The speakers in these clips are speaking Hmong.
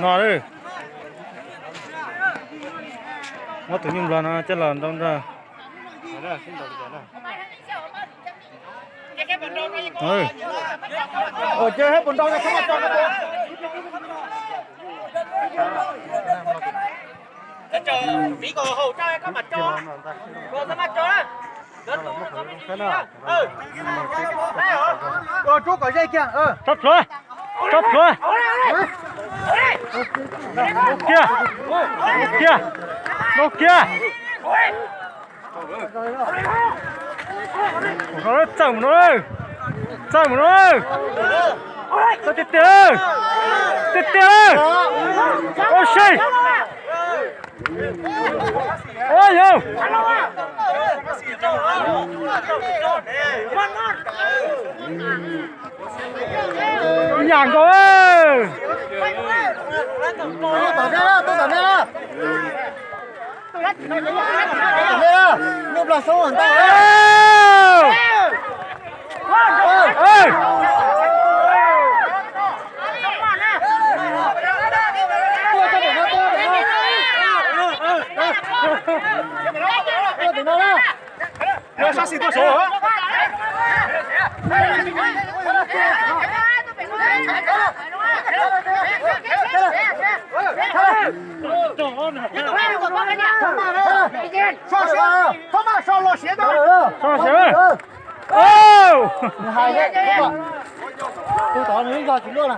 No lawm. Muab tus nyuj nplog no coj los nrau nrog. Tso plhuav, tso plhuav. Nau kiag, nau kiag, nau kiag. Txawj mus no, txawj mus no. Txawj tiag tiag, tiag tiag. Ua si. Ua yau. Yam nkaus. Nyuj nplog xoob ntau. Soj siav. Tus tod nws yog tsis luaj na.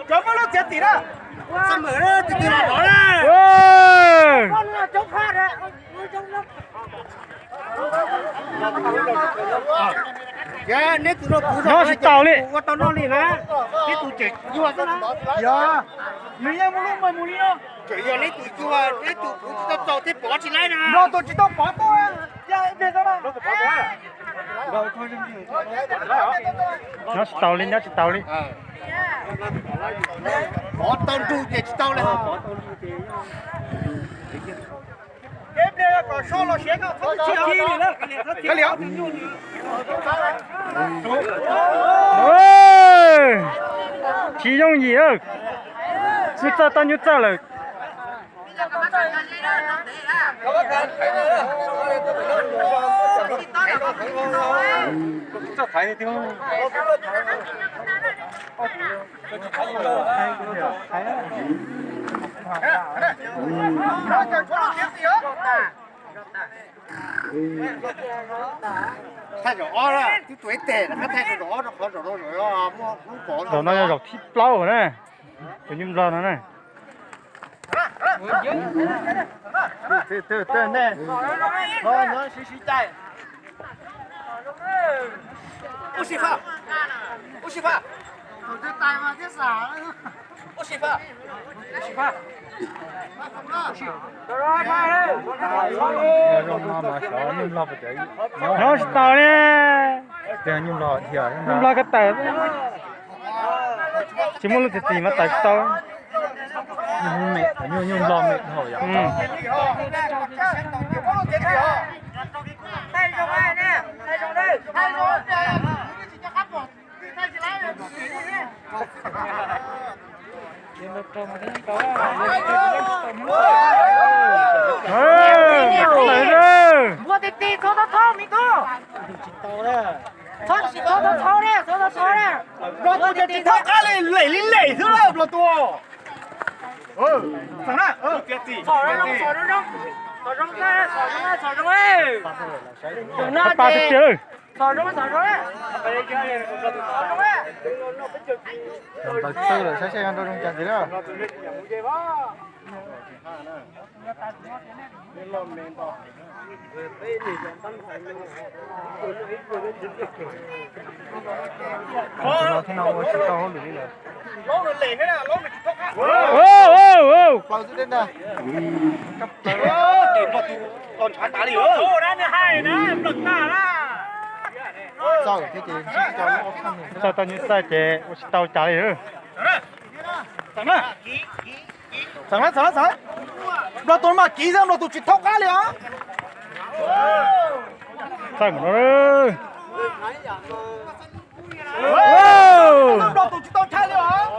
Cov muab lub txiav tim na. Nyob tsis taus li. Ua tau noj li na. Neb tus tseem yuag xwb na. Yog, nws yeej muaj lub meej mus li no. Tseem yog neb tus yuag, neb tus kuv tsis tau txaus thiab pov tsis laib na. Nrog tus tsis tau pov tuaj. Nyob tsis taus li, nyob tsis taus li. Pov tau nrug ces tsis tau li. Tsis yooj yim, nyuj txawj tau nyuj txawj lawm. Thaij zaum ob, twb tuav ib teg, thaij zaum ob rau qhov zaum no muaj hlub pov. Zaum no yog zaum thib plaub na, tus nyuj nplog no na. Nyob tsis taus li. Nyuj nplog ko tawm. Tsis muaj lub txiav txim mas tawm tsis tau. Nyuj nplog me dhau yom. Npua ti ti txhob tau thauj me tub. Txhob txhob tau thauj ne, txhob tau thauj ne. Npua tus ces tsis thauj qab li, lem li lem xwb lauj npua tus. Txhom zoo, txhom zoo, txhom zoo, txhom zoo, txhom zoo, txhom zoo. Txhob pa tiag tiag. Txhom zoo, txhom zoo, txhom zoo. Nplaws txawj lawm, saib seb nrau zoo cas ntxiv na. Tus no thiab no ua tsis tau hauj lwm li lawm. Plaws xwb deb ntag. Txawj thiab ces txawj tau nyuj txawj ces ua tsis tau cas li. Txawm na, txawm na, txawm na. Nplo tus mas kiv xwb, nplo tus tsis thaub qab li os. Txawj mus no. Nplog tus tsis tau ntshai li os.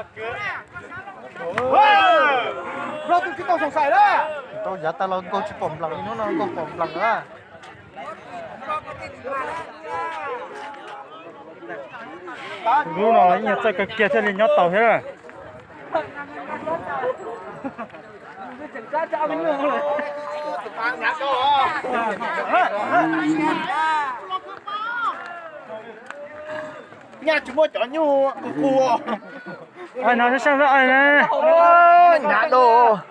Nplog tus tsis tau xoom xaim na. Tau yav tas los nkaug tsis pom nplam li, hnub no nkaug pom nplam na. Lub no los yeej yog txawj kawg kiag thiaj li nyob tau thiab. Nyaj tsis muaj cov nyuj kuv kuv. Ai no sab sab xwb ai na. Hnyav dua.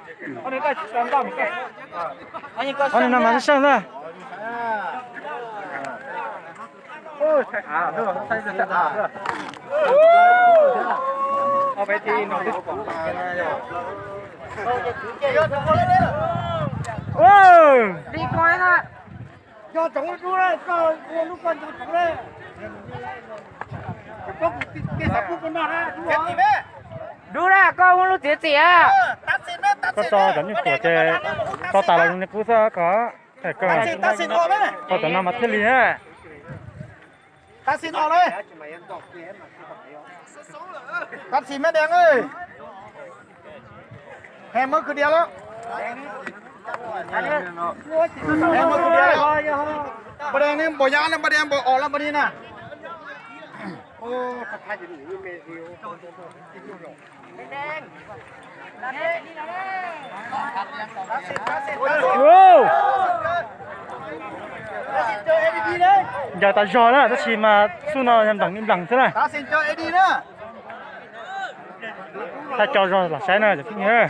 Ai no mas sab sab xwb. Dub na, koj muab lub txiav txim. Koj tso cov nyuj kuam ces tso tas los zoo li qub xwb koj. Tso cov no mas thiaj li na. Tab sis no lawm. Tab sis mej dees, he muab kwv diav lawm. He muab kwv diav lawm. Npau dees ne, npau yaj ne, npau dees npau os lawm npau ni na. Ncaws tas zog na, tab sis mas xub no yog nplees li nplees xwb na. Thaij co zog los saib na cov phooj ywg.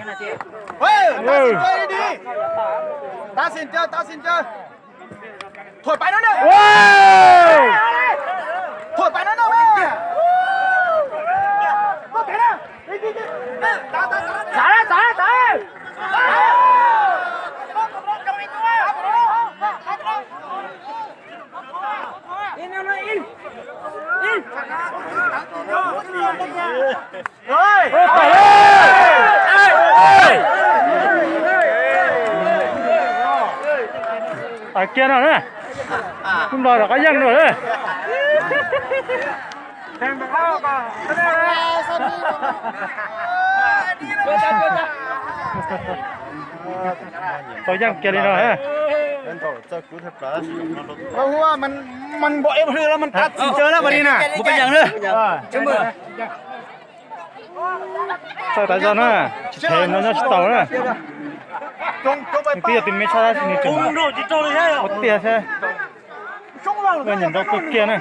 Kiag no na, kuv nplos rov qab yeej dua na. Tau yeej kiag li no. Ua, mas npaum eb hwj los mas tab txim ncawg na, mas li na. Txawj tas zog na, tsis thev no nyob tsis tau na. Nws twb yog tus me tshaj tab sis nws tseem ua tiag thiab. Nws nyiam nrau kawg kiag na.